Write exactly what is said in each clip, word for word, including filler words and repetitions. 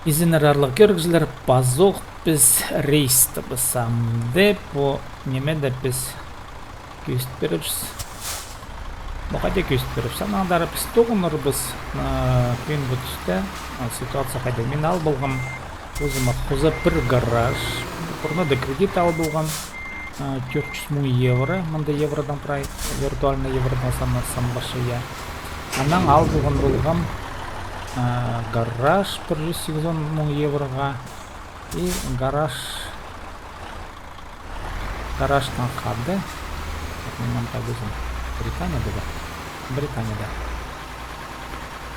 Изеннер, аарлығ кӧрігҷілер, пазох піс рейстебіс. Амды пу нимеде піс кӧзіт пирербіс. Ноға даа кӧзіт пирербіс. Анаң андар піс тоғынарбыс, а, пӱӱнгі туста, а, ситуация хайди. Мин ал полғам позыма хоза пір гараж. Пурнада кредит ал полғам. А, тӧрт чӱс муң евро, мында евродаң прай, виртуальный евродаң санасам, парча, я. Анаң ал полған полғам, а, гараж пір чӱс сигізон муң евроға. И гараж, гаражтаң хада, вот, мин ам хайдазым, Британияда ба? Британияда.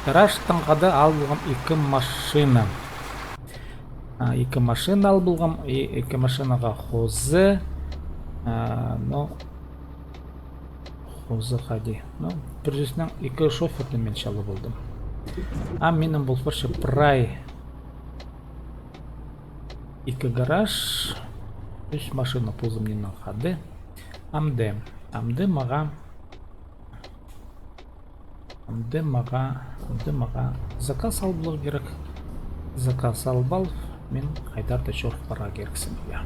Гаражтаң хада ал полғам ікі машина. А, ікі машина ал полғам, и ікі машинаға хоза, а, ну, хоза хайди. Ну, пір сӧснең, ікі шоферді мин чалап алдым. А минің пол парча прай ікі гараж, ӱс машина позымнең хада. Амды, амды мағаа Амды мағаа, амды мағаа заказ аларға кирек. Заказ алып алып, мин хайдар-да чӧр парарға кирексім, я.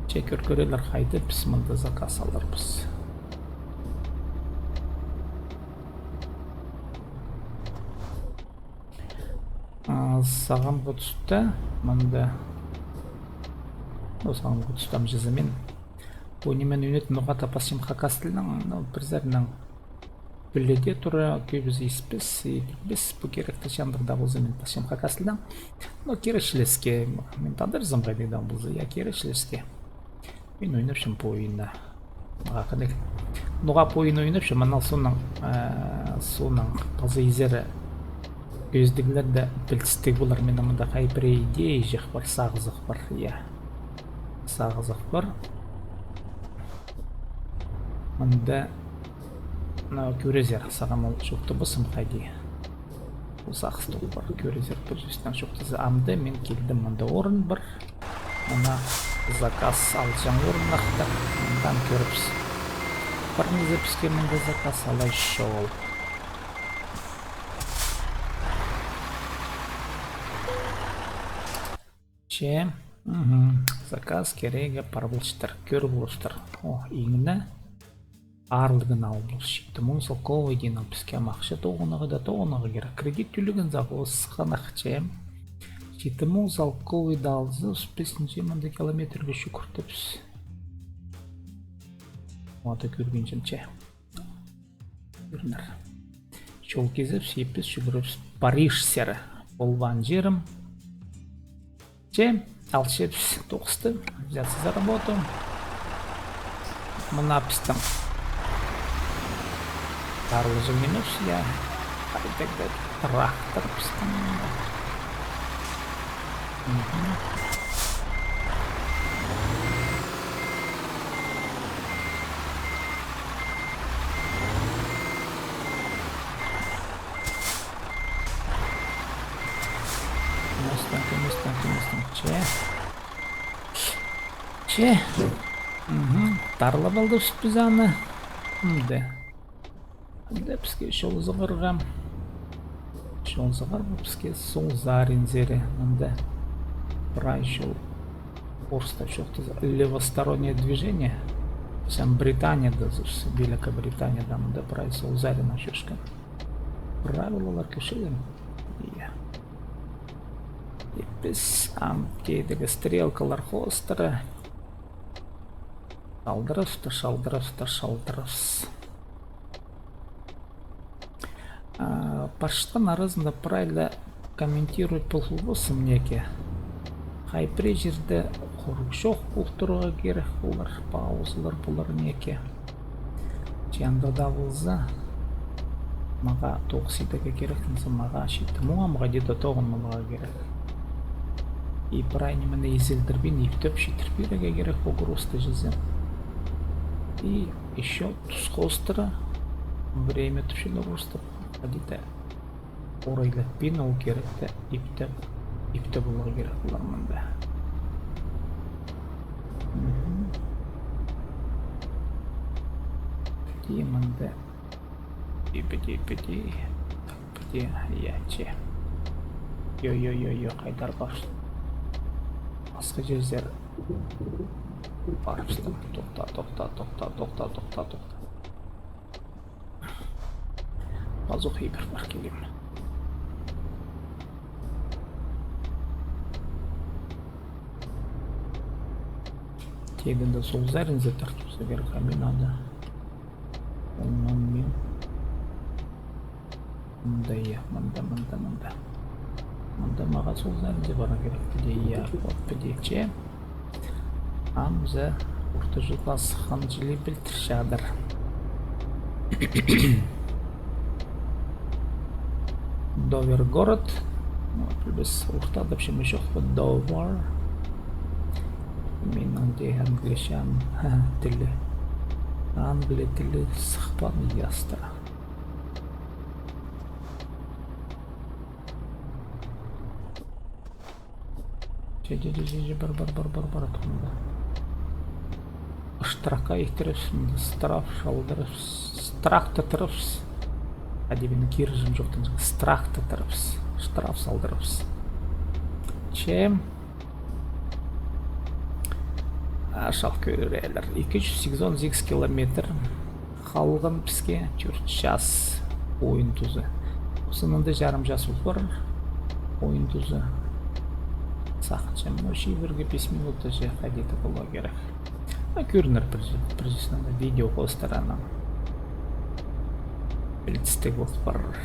Че кӧр кӧрерлер, хайди піс мында заказ аларбыс. А, сағамғы туста мында. О, сағамғы туста ам чазам мин. Пу нимені ӱнетін ноға-да пасчам хакас тілінең, ну, пір саринаң піле дее тура, кӧбізі испес, и пілбес, пу киректі чандырда полза, мин пасчам хакас тілінең. Но киречілеске, мин тадарзам хайдағ даа полза, я, киречілеске. Мин ойнапчам пу ойынны. Ноға кідік. Ноға пу ойынны ойнапчам, анал соонаң, э, соонаң паза изері кӧзідіглерде пілдістіг полар, мин мында хай пірее идея чох пар, сағызах пар, я. Сағызах пар. Мында, мына, кӧрезер, сағам ол чоохтабазам хайди. Ол сағыстығ пар, кӧрезер, пір сӧснең чоохтаза. Амды мин килдім, мында орын пар. Мына заказ алҷаң орыннахтар, мындаң кӧрібіс. Пірінізі піске мында заказ алай чол. Че, мгм, заказ кирегі пар полчатыр, кӧр полыстыр. О, иң не. Аарлығын алыбыс. Читі муң салковай тиин, піске ам ахча тоғынарға даа, тоғынарға кирек. Кредит тӧлеген сағысхан ахча. Читі муң салковайда алза, успесніче мында километрге чӱгӱртібіс. Аны кӧргенчем, че. Кӧрінер. Чол кизібіс, иппіс, чӱгӱрібіс Париж сері. Полбаан чирім. Че, алчабыс тоғысты, взяться за работу. Мына пістің тарлыҷаң нимес, я. Хайдағ-да трактор пістің. Мгм. Мустанг, мустанг, мустанг. Че. Че. Мгм. Тарлап алдыбыс піс аны. Мында. Мында піске чол сығарға. Чол сығарға піске сол саринзар. Мында прай чол орыстап чоохтаза левостороннее движение. Сам Британияда, Великобританияда мында прай сол саринзар чӧрчеткен. Правилалар кічіг. Иә. И піс ам тидігі стрелкалар хоостыра. Шалдырыбыс та, шалдырыбыс та, шалдырыбыс. А, парчатхан аразында прай ла комментировать полбассың неке. Хай пірее чирде хорығ чох полтырарға кирек полар, паузалар полар неке. Че андағ даа полза, мағаа тоғыс идерге кирек, мағаа читі муңа, мағаа даа тоғынмаларға кирек. И прай нимені изелдірбин, иптеп читір пирерге кирек пу грузты чізе. И ещё тус хоостыра, время тіпчелер орыстап, хайди-да орайлатпин ол киректі иптеп, иптеп аларға кирек полар мында. Мгм. Піди мында. Піди, піди, піди. Так, Че, я, че. Йо, йо, йо, йо, хайдар парыбыстым. Пасха чирзер парыбыстым. Тохта, тохта, тохта, тохта, тохта, тохта. Пазох ибір пар килем. Тегінде сол саринзар тартыбызарға кирек, а мин анда. Оннаң мин. Мында, я, мында, мында, мында. Мында мағаа сол саринзар парарға кирек, піди, я, вот, піди, че. Ам за орта чолға сыххан чіли пілдірче адар. Довер город. Ну, пілбес, орта адапчам чох па, Довер. Минің дее англичан тілі. Англия тілі сыхпаан, ястыра. Че, че, че, че, че, пар, пар, пар, пар, пар, атханда. Штрафха иттірібіс, мында штраф салдырыбыс, штраф тыттырыбыс. Хайди минің киржім чоохтанҷаң, штраф тыттырыбыс, штраф салдырыбыс. Че. А, чал кӧрерлер. Ікі чӱс сигізон сигіс километр. Халған піске тӧрт час ойын тузы. Осының даа чарым час ол парар. Ойын тузы. Сағынчам, ну, чибіргі пис минута че хайди-да поларға кирек. Ну, кӧрінер пір, пір честно видео хоостыра анаң. Пілдістіг ол парар.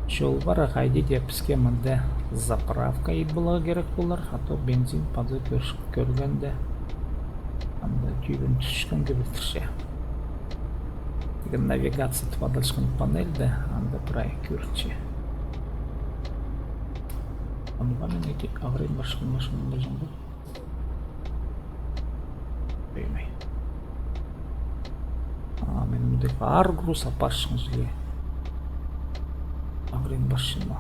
Чол пар, хайди даа піске мында заправка ит поларға кирек полар, а то бензин паза кӧр-, кӧргенде анда тӧбін тӱсчеткенге пілдірче. Тігі навигация тіп адалчатхан панельде анда прай кӧрінче. Амға мин іди ағырин парчатхан машина полҷаң ба? Поймай. А, мин мындағ аар груз апарчаң чіли. Ағырин парчам ба.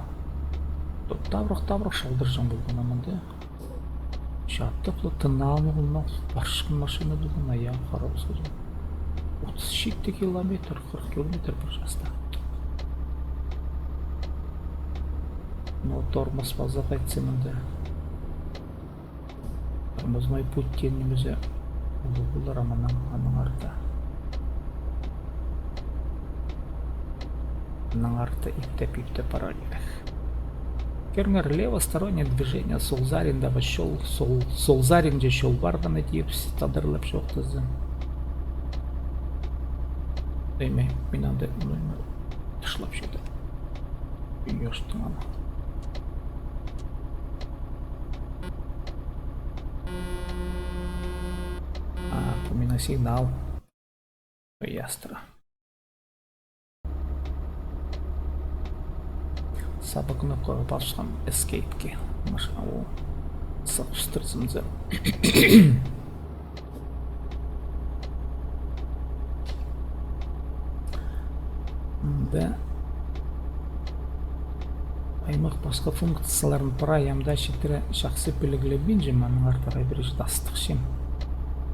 Ту-, табырах, табырах чалдырҷаң полған амды. Чатып ла тыннаан полған, парчатхан машина полған, ая, харабыс полған. Отыс читі километр, хырых километр пір часта. Но тормоз паза хайт сен мында. Тормозной путь теен нимезі улуғ полар, а мынаң, аның арты. Аның арты иптеп, иптеп парар кирек. Кӧріңер, левостороннее движение, сол сариндағы чол, сол, сол саринҷа чол парғаны тіпче, тадарлап чоохтаза. Эме, мин анда, ну, тышлап чӧрдім. Ӱй ӧстің ана. А, пу минің сигнал. Ястыра. Саба кнопкаға пасчам эскейпке. Машина, о. Сығыстырзымза. Мында аймах пасха функцияларын прай ам даа читіре чахсы піліглебинчем, аның артых ибіре чидастыхчам.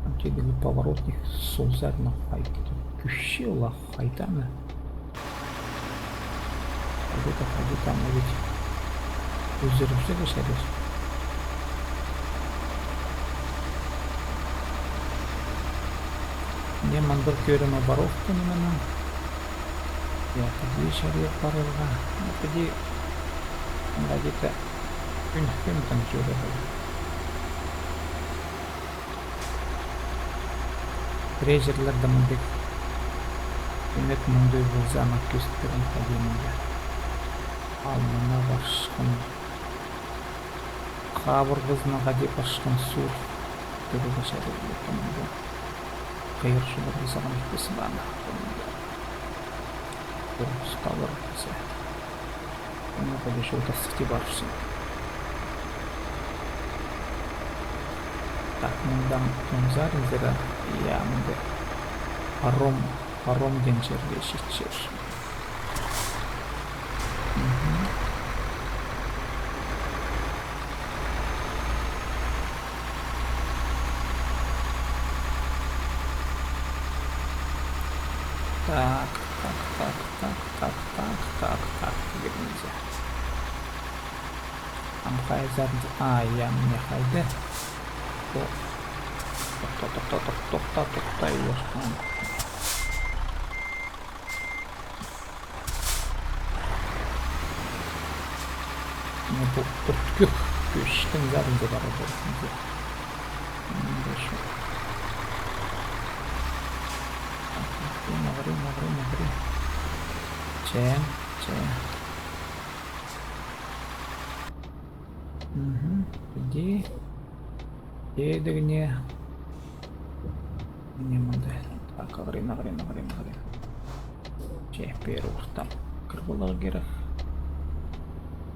Ам тидігі поворотник сол саринах хайди. Кӱсче ол ах хайдағ аны. Хайди-да, хайди-да аны ведь. Ӱзірібізерге чарир. Не мындағ кӧрімі пар ох па нимені. Я, піди чарир парарға. Ну, піди, анда где-то кӱн, кӱн там чӧрер. Пірее чирлерде мындағ кӧмек мындағ полза, аны кӧзіт пирем хайди мында. Ал мына парчатхан. Хабырғазынаң хайди парчатхан сур. Кӧрерге чарир мында. Хайыр чулар сағам итпесін аны. Ол туста парыбыза. Аны хайди чолдастыхти парыбыза. Так, мындаң тоң саринзар, я, мында паром, паром теен чирге читчебіс. Мгм. Так, так, так, так, так. Так, так, так, тигермезе. Ам хайзар, а, я, мына хайда. О. Тохта, тохта, тохта, тохта, тохта, ёшкан. Мына пу ӱрткӱк кӧстің саринзар пар ползын. Мында чох. Мағри, мағри, мағри. Че, че. Мгм. Піди. Тидігіне. Мына мында. Так, ағырин, ағырин, ағырин, ағырин. Че, пеер ортам кір поларға кирек.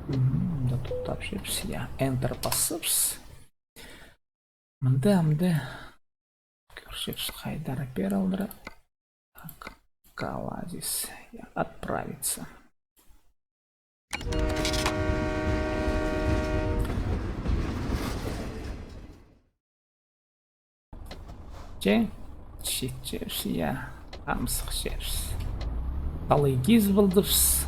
Мгм, мында тохтапчабыс, я. Enter пазыбыс. Мында, мында. Кӧрчебіс, хайдар пеер алдыра. Так, колодец. Я, отправиться. Че, читчебіс, я, ам сыхчабыс. Талай киз полдыбыс.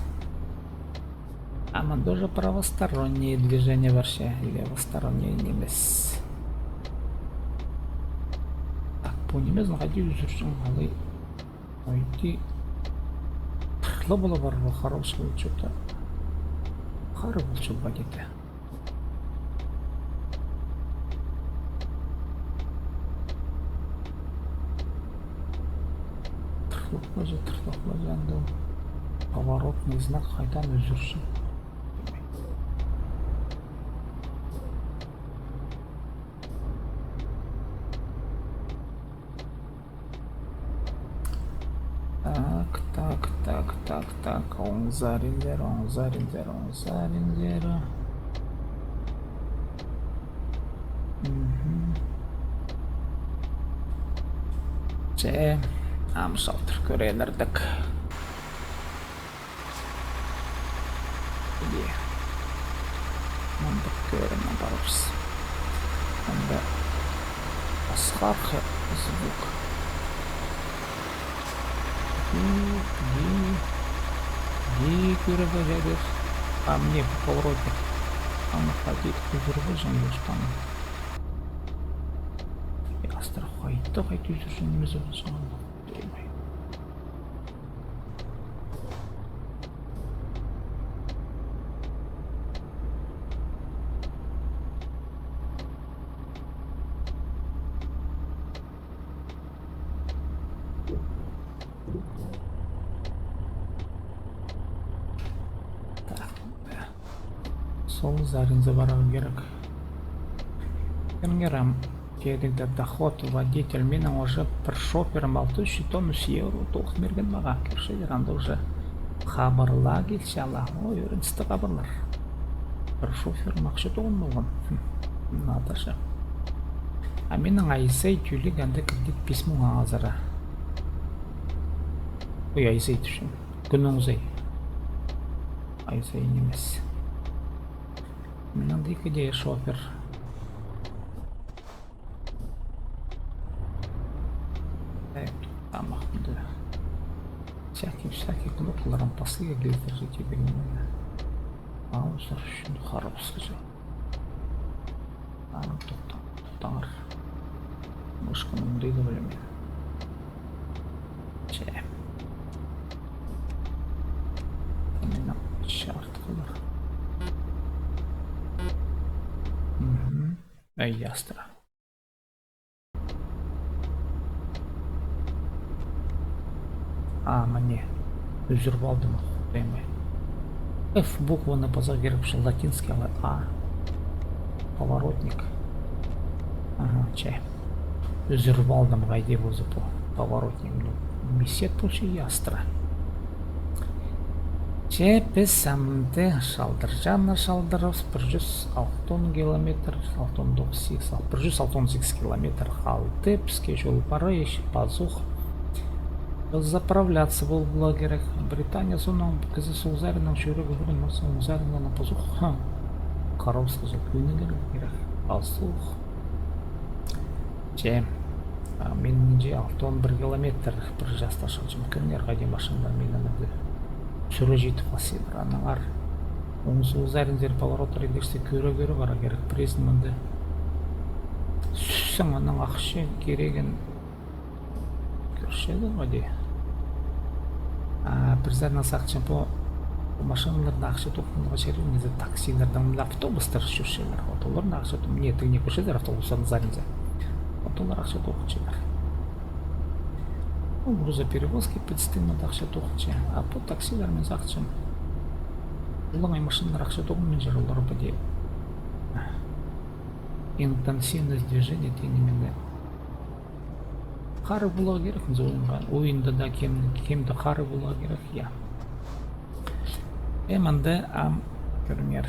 А мында уже правостороннее движение парча, левостороннее нимес. Так, пу нимезін хайди ӱзӱрчең, алай. Айти. Тырлы полар, харабыс полча. Харабыс полча, ба, деді. Тырлап полча, тырлап полча, анда ол поворотный знак хайдаң ӱзӱрчең. Так, так, так, так, так. Оң саринзар, оң саринзар, оң саринзар. Мгм. Че, ам шалтыр кӧрердек. Е. Мындағ кӧрініп парыбыс. Мында пасхалығ звук. Ди, ди, ди кӧріп аларбыс. А мына пу поворотник. Аны хайди ӱзӱріп алҷаң, ёштаң. Е, астыра хайда, хайда ӱзӱрҷең нимес полҷаң. Так. Сол саринзар парарға кирек. Кӧріңер ам, тидігде доход водитель. Минің уже пір шоферім алты чӱс читон ӱс евро тоғын пирген мағаа. Кӧрчезер, анда уже хабарлар килче ала. Ой, ӧріністіг хабарлар. Пір шоферім ахча тоғын полған. Хм, надо же. А минің ай сай тӧлег анда кредит пис муң азыра. Ой, ай сай тіпчем. Кӱннің сай. Ай сай нимес. Мында ікі дее шофер. Так, тамах мында. Всякий, всякий кнопкаларым пасха килтірче тибегеннер. Алып чӧрчем, харабыс кізі. Аны тохта-, тохтаңар. Мышканы мындағ даа пілбинчем. Че. Мына чарт полар. Мгм. Ай, ястыра. А, міне. Ӱзӱріп алдым, ох, прямо. F букваны пазарға кирек, латинский ала А. Поворотник. Ага, че. Ӱзӱріп алдым, хайди полза пу поворотник. Ну, мисет полча, ястыра. Че піс амды шалдырҷаң на шалдырыбыс, пір чӱс алтон километр, алтон тоғыс сигіс, ал-, пір чӱс алтон сигіс километр халды піске чол пара, ещё пазох заправляться поларға кирек. Британия соонаң кізі сол саринаң чӧрерге кӧрін, оң саринаң пазох. Ха. Харабыс кізі кӧрінерге кирек. Пазох. Че, а, мин че алтон пір километр пір часта шалчам. Кӧріңер, хайди машиналар мині мында Сӱре читіп алчадыр, аннаңар оң-сол саринзар повороттар идерге кӧре-кӧре парарға кирек. Пірсін мында сӱссең, анаң ахча кирегін кӧрчезің, хайди. А пір саринаң сағынчам, пу машиналарда ахча тоғынарға чарир, ниме, таксиларда, мында автобустар чӧрчелер. Вот оларда ахча тоғын-, не, тігіне кӧрчезер, автобустарның саринзар. Вот олар ахча тоғынчалар. Ну, грузоперевозка пілдістіг мында ахча тоғынча. А пу таксилар, мин сағынчам, олаңай машиналар ахча тоғынминчалар, олар піди интенсивность движения тиң ниме. Харығ поларға кирек, мин сағынғам. Ойында даа кем, кем-де харығ поларға кирек, я. Э, мында ам кӧріңер.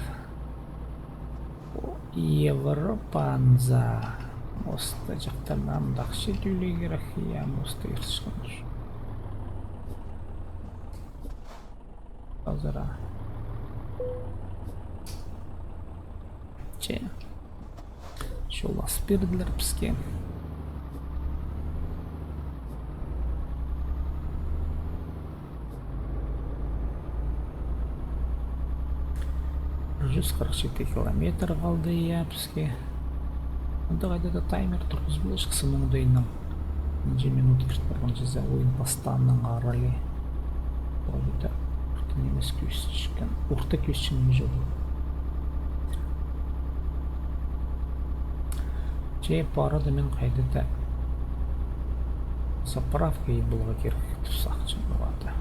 Европа анза. Мосты чахтарнаң даа ахча тӧлирге кирек, я, мосты иртірчеткен. Азыра. Че. Чол ас пирділер піске. Пір чӱс хырых читі километр халды, я, піске. Анда хайда-да таймер турғызып алчатхам, сынның дайынаң. Нинҷе минут ирт парған чізе, ойын пастааннаң арали. Хайда-да орта нимес кӧзітчеткен. Орта кӧзітчең ниме чоғыл. Че пу арада мин хайда-да заправка ит поларға кирек тіп сағынчам полар.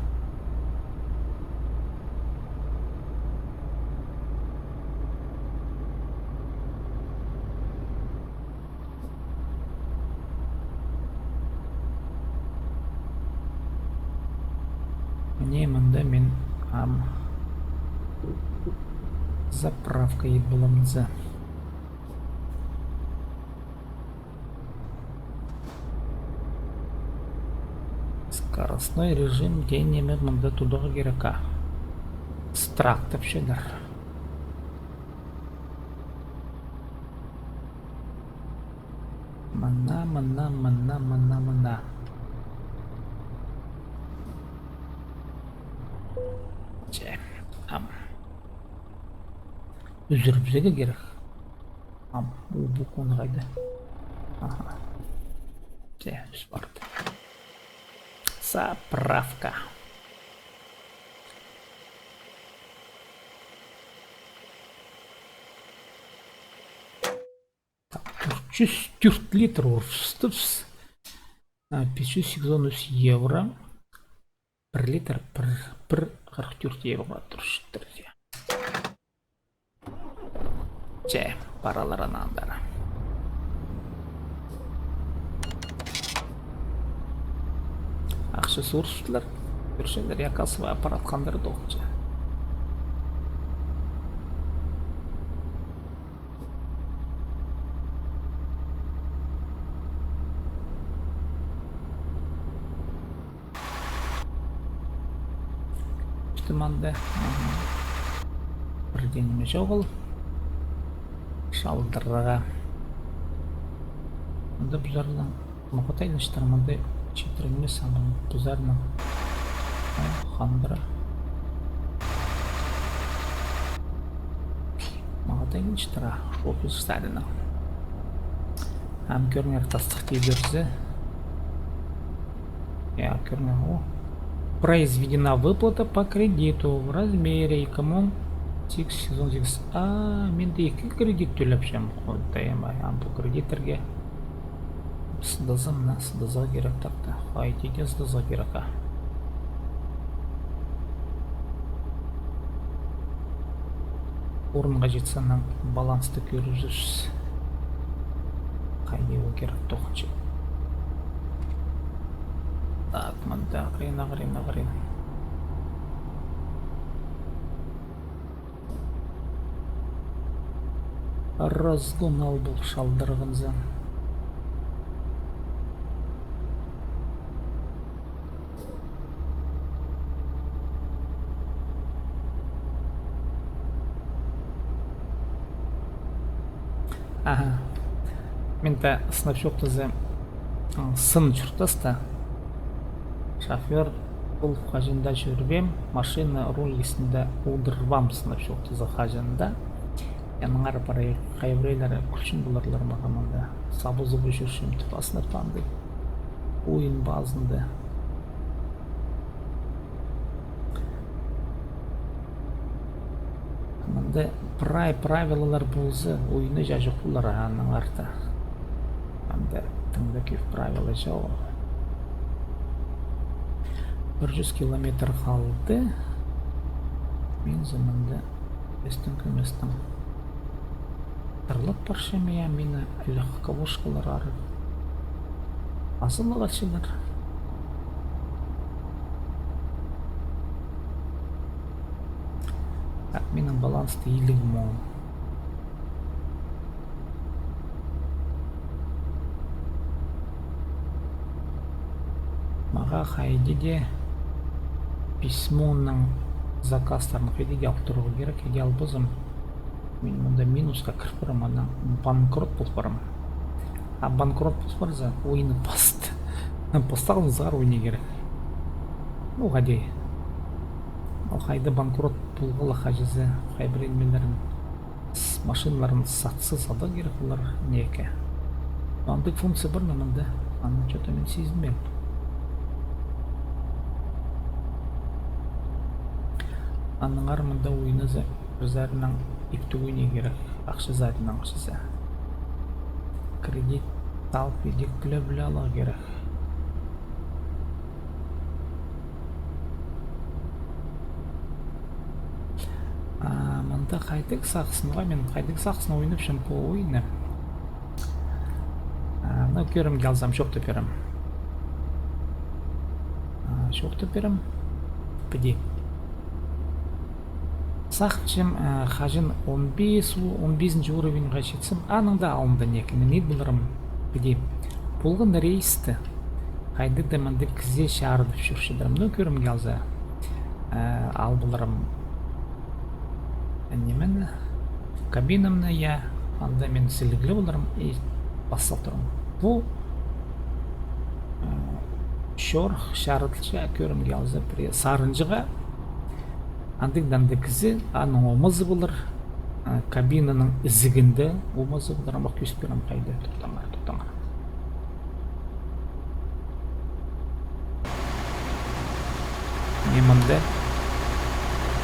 Мына мында мин ам заправка ит полам за. Скоростной режим тиң ниме мында тударға кирек, а. Страх тіпчелер. Мына, мына, мына, мына, мына. Че, ам. Ӱзірібізерге кирек. Ам, у, букваны хайда? Аха. Че, ӱс парды. Заправка. Так, тӧрт чӱс тӧрт литр орыстыбыс. А, пис чӱс сигізон ӱс евро. Пір литр, пір, пір хырых тӧрт евро турчатыр, я. Че, паралар анаң андар. Ахча сурчалар, кӧрчелер, я, кассовый аппарат хандыра тоғынча. Пістің мында, аха, пір дее ниме чоғыл. Чалдырарға. Мында пу сариннаң мағат айланчатыр, мында читіре нимес, ам пу сариннаң. О, хандыра. Мағат айланчатыр, а, офис сариннаң. Ам кӧріңер, тастыхти кӧрзе. Я, кӧріңер, о. Произведена выплата по кредиту в размере, и кому сигіс, сигізон сигіс. А, мин дее ікі кредит тӧлепчем. Ой, тайма, ам пу кредиттерге. Сындазам на, сындазарға кирек тапты. Хайди дее сындазарға кирек, а. Орынға читсең, балансты кӧрізерзіс. Хайди ол кирек тоғынча. Так, мында ағырин, ағырин, ағырин. Разгон ал полып чалдырғанза. Аха. Мин таа сынап чоохтаза, м, сын чуртаста. Шофёр Ол хаҷан даа чӧрбеем, машина руль істінде одырбаам сынап чоохтаза хаҷан даа. Аннаңар прай, хай піреелер кӱлчең поларлар мағаа мында. Сабызып чӧрчем тіп, азынап андағ ойын пазында. Мында прай правилалар полза, ойны чачых полар, аннаңар даа. Мында тың даа кӧп правила чоғыл. Пір чӱс километр халды. Мин за мында ӧстің-кӧместің тырлап парчам, я, мині легковушкалар ары азылығ алчалар. Так, минің баланста иліг муң. Мағаа хайди дее письмоның заказтарын хайди дее ал турарға кирек, хайди албазам. Мин мында минусха кіріп парам, анаң банкрот пол парам. А банкрот пол парза, ойны паст. Пастағызын сығар ойны кирек. Ну, хайди. Ол хайда банкрот полғалах хаҷазы, хай пір нимелерін, с-, машиналарын сатса, садарға кирек олар неке. Андағ функция пар на мында, аны чё-то мин сизінмеем. Аннаңар мында ойназа, пір саринаң иптіг ойнирға кирек, ахча саринаң ахчазы. Кредит алып, идӧк піле-піле аларға кирек. А, мында хайдағ сағыс, ноға мин хайдағ сағыс на ойнапчам пу ойны. А, ну, кӧрімге алзам, чоохтап пирем. А, чоохтап пирем. Піди. Сағынчам, а, хаҷан он пис, он пизінҷі уровеньға читсем, аның даа алнында неке, мин ит поларым, піди. Полған рейсті хайдағ-да мындағ кізее чарыдып чӧрчедірім. Ну, кӧрімге алза, а, ал поларым. Ниме, кабинамны, я, анда мин сіліглеп поларым и пас сал турарым. Пу, э, чорых чарыдылча, кӧрімге алза, пірее сарынҷыға, андағ-да андағ кізі, аның омазы полар, э, кабинаның ізігінде омазы полар, ам ох кӧзіт пирем хайда, тохтаңар, тохтаңар. Не мында?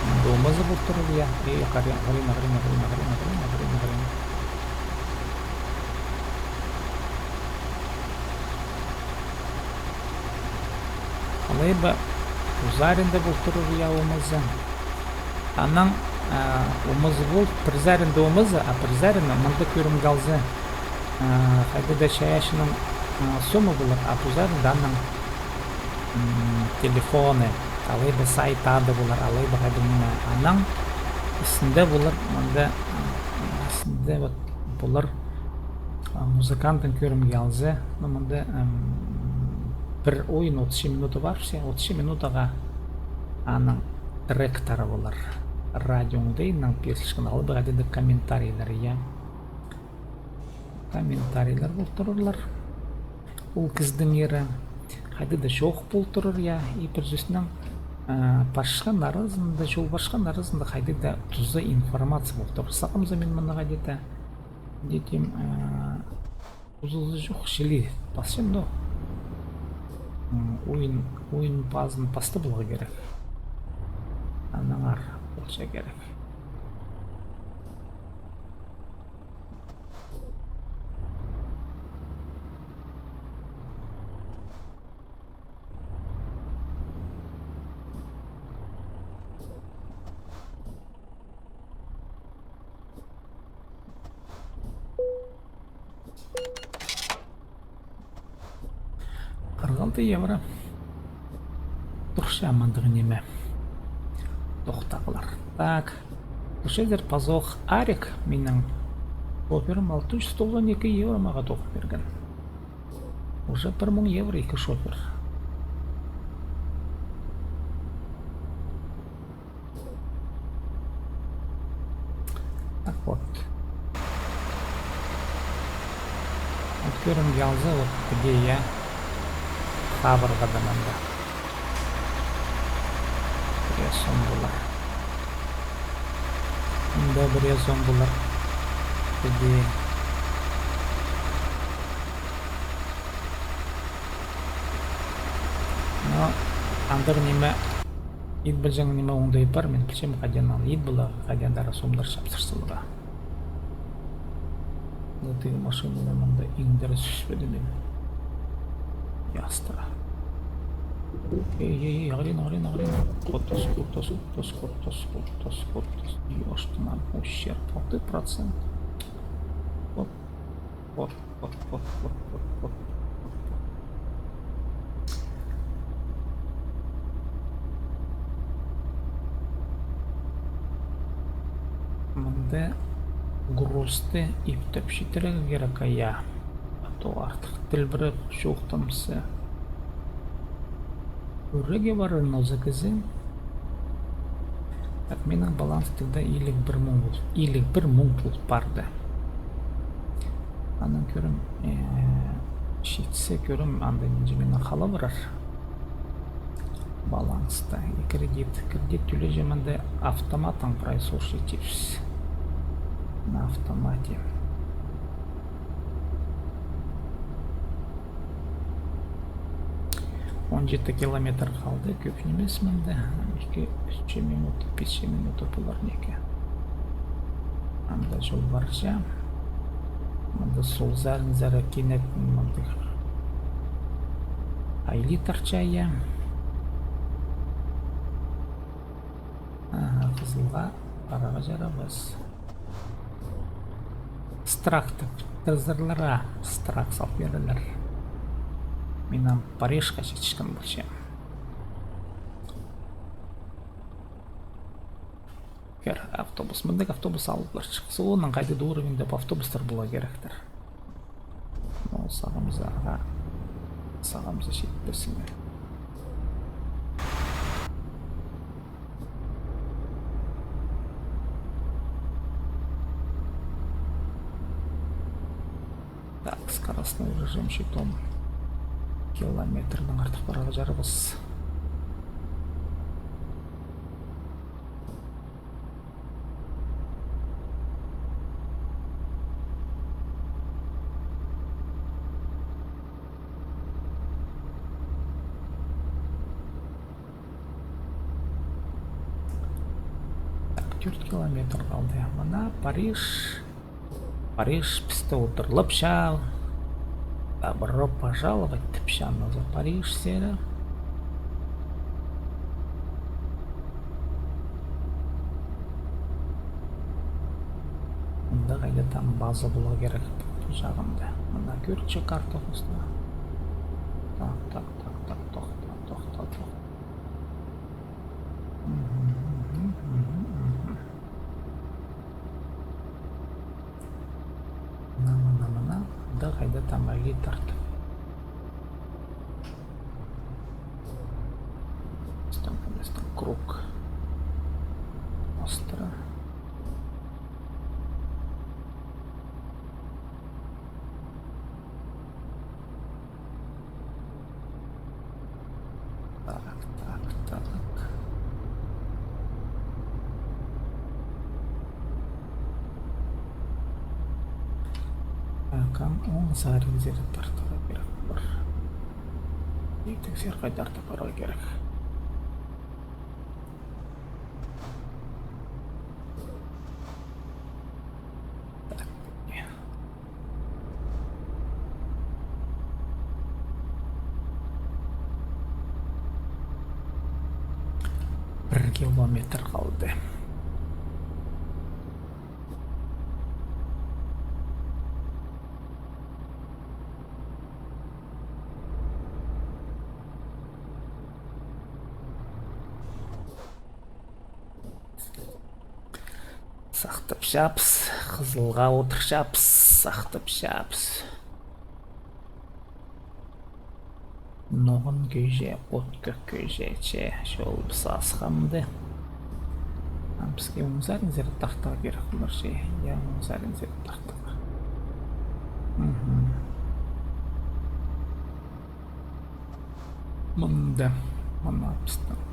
Мында омазы пол турар, я. Эй, харина, харина, харина. Алай ба, пу саринда пол турар, я, омазы. Анаң, а, омазы пол, пір саринда омазы, а пір саринда мында кӧрімге алза, а, хайдағ-да чайаачының, а, сомы полар, а пу саринда аның, м, телефоны, алай ба сайт ады полар, алай ба хайдағ ниме. Анаң істінде полар, мында, м, істінде вот полар, а, музыкантың кӧрімге алза, ну, мында, м, пір ойын отыс минута пар, все, отыс минутаға аның тректары полар. Радиоңда инаң пирілчеткен, алай ба хайдағ-да комментарийлер, я. Комментарийлер пол турарлар. Ол кізінің ирі хайдағ-да чоох пол турар, я, и пір сӧснең, а, парчатхан аразында, чол парчатхан аразында хайдағ-да туза информация пол турар. Сағынзам мин мыны хайди-да, дедім, а, тузазы чох, чіли пасчам, но, м, ойын, ойын пазын пастап аларға кирек. Аннаңар полча кирек. Хырых алты евро. Турча мындағ ниме. Тохтағлар. Так. Турчазар пазох Арик, минің шоферім, алты чӱс тоғызон ікі евро мағаа тоғын пирген. Уже пір муң евро ікі шофер. Так вот. Вот кӧрімге алза, вот піди, я, хабырғада мында. Зомбылар. Мында пірее зомбылар. Піди. Но андағ ниме, ит пілҷең ниме оңдай пар, мин пілчем, хайдаң аны ит пілерге, хайдаң даа зомбылар чапсыр саларға. Ну, тігі машиналар мында иңдіре сӱспедім мин. Ястыра. Ей, ей, ей, ағырин, ағырин, ағырин. Кортос, кортос, кортос, кортос, кортос, кортос. Ёштың ам, ущерб алты процент. Оп, оп, оп, оп. Мында грузты иптеп читірерге кирек, а я. А то артых тілбіреп чоохтамза. Ӱрегі парар ноза кізі. Так, минің баланс тігде илиг пір муң пол-, илиг пір муң полып парды. Анаң кӧрем, э, читсе кӧрем, анда нинҷе минің хала парар. Баланста. И кредит. Кредит тӧлеҷең мында автоматнаң прай сорча тіпче. На автомате. Он читі километр халды, кӧп нимес мында. Ікі, ӱс минута, пис минута полар ниме. Анда чол парча. Мында сол саринзар кинетін мындағ айлы тартча, я. Аха, хызылға парарға чарабас. Страх тіп, тырзырларға страх салып пирерлер. Мин ам Парижха читчеткен полчам. Кӧр, автобус. Мындағ автобус алып парча. Соонаң хайди даа уровеньде автобустар поларға киректер. Ол сағамзарға, сағамза читпезің. Так, скоростной режим, щитом. Километрнең артых парарға чарабас. Так, тӧрт километр халды. Мына Париж. Париж пісті удурлапча. Добро пожаловать тіпче аны за Париж сері. Мында хайда-да база поларға кирек пу чағында. Мына кӧрче карта хоста. Так, так, так, так, тохта, тохта, тохта. Мгм, мгм, мгм, мгм. Мына, мына, мына. Мында хайда-да ма ли тартып. Пістің, пістің круг. Остра. Так, так, так. Так, ам оң саринзар тартарға кирек пар. Итігзер хайдар тартарға кирек. Так. Пір километр халды. Сахтапчабыс, хызылға одырчабыс, сахтапчабыс. Ноған кӧйҷе, от кӧк кӧйҷе, че, чолбыс асхамды. Ам піске оң саринзар тартарға кирек полар че, я, оң саринзар тартарға. Мгм. Мында, мына пістің.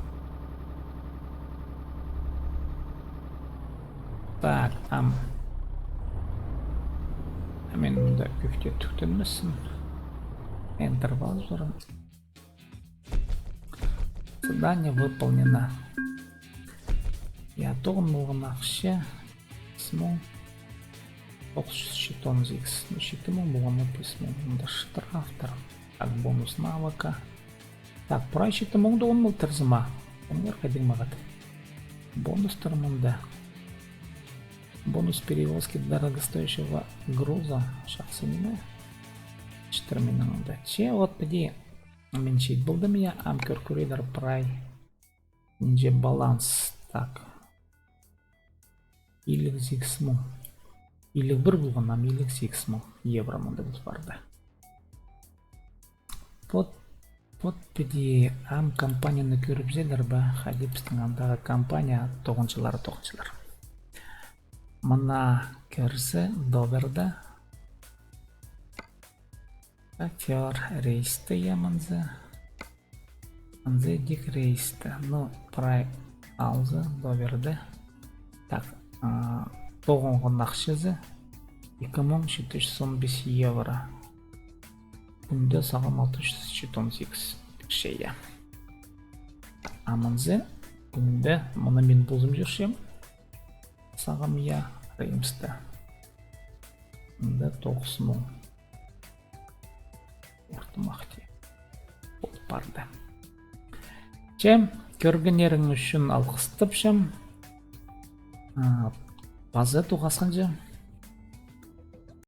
Так, ам. А мин мында кӧкте тӱктенмессін. Enter пазып чӧрем. Задание выполнено. Я, тоғын полған ахча. Пис муң. Тоғыс чӱс читон сигіс. Ну, читі муң полған, пис муң. Мында штрафтар. Так, бонус навыка. Так, прай читі муң тоғын полтырзыма. Оңар хайдағ мағат. Бонустар мында. Бонус перевозки дорогостоящего груза. Чахсы ниме. Читір минің мында. Че, вот, піди. Мин чит полдым, я, ам кӧр кӧрерзер прай. Нинҷе баланс. Так. Иліг сигіс муң. Иліг пір полған, ам иліг сигіс муң евро мында пол парды. Вот, вот піди ам компанияны кӧрібізелер бе, хайди пістің андағы компания тоғынчалар, тоғынчалар. Мына кірзе, доверде. Шофёр рейсті, я, мынзы. Анзы дик рейсті. Ну, прай алза, доверде. Так, а, тоғынған ахчазы. Ікі муң читі чӱс он пис евро. Кӱнде сағам алты чӱс читон сигіс. Тікше, я. А мынзы кӱнде, мына мин позым чӧрчем. Сағам, я, рейсті. Мында тоғыс муң. Ортымахти. Пол парды. Че, кӧргеннерің ӱчӱн алғыстапчам. А, паза тоғасханҷа.